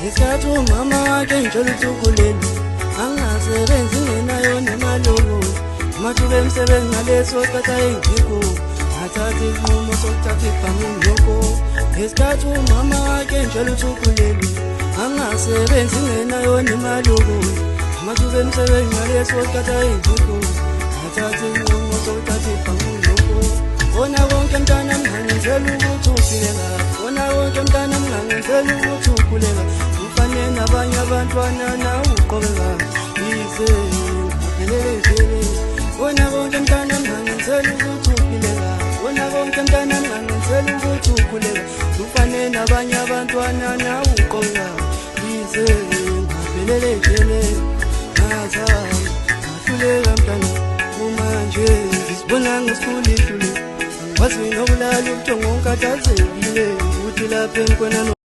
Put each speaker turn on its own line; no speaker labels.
Ngesikhathi umama wakhe ngitshela ukuthi ukhulelwe, angasebenzi ngenayo nemali. Amathuba emisebenzi ngaleso sikhathi ayengekho, ngathatha isinqumo sokuthatha ibhamu ngiyoko. Ngesikhathi umama wakhe ngitshela ukuthi ukhulelwe, angasebenzi ngenayo nemali. Amathuba emisebenzi ngaleso sikhathi ayengekho, ngathatha isinqumo sokuthatha ibhamu ngiyoko. Kona konke mntana mngangenzela ukuthi uphile kahle, kona konke mntana mngangenzela ukuthi ukhule kahle, ufane nabanye abantwana nawe ugqoke kahle, yize ngaphelele ejele. Kona konke mntana mngangenzela ukuthi uphile kahle, kona konke mntana mngangenzela ukuthi ukhule kahle, ufane nabanye abantwana nawe ugqoke kahle, yize ngaphelele ejele. Ngazama ngahluleka mntana, kumanje ngisibona ngesikhulu ihlule, wazi nokulala ubuthongo ngikhathazekile ukuthi lapha engikhona.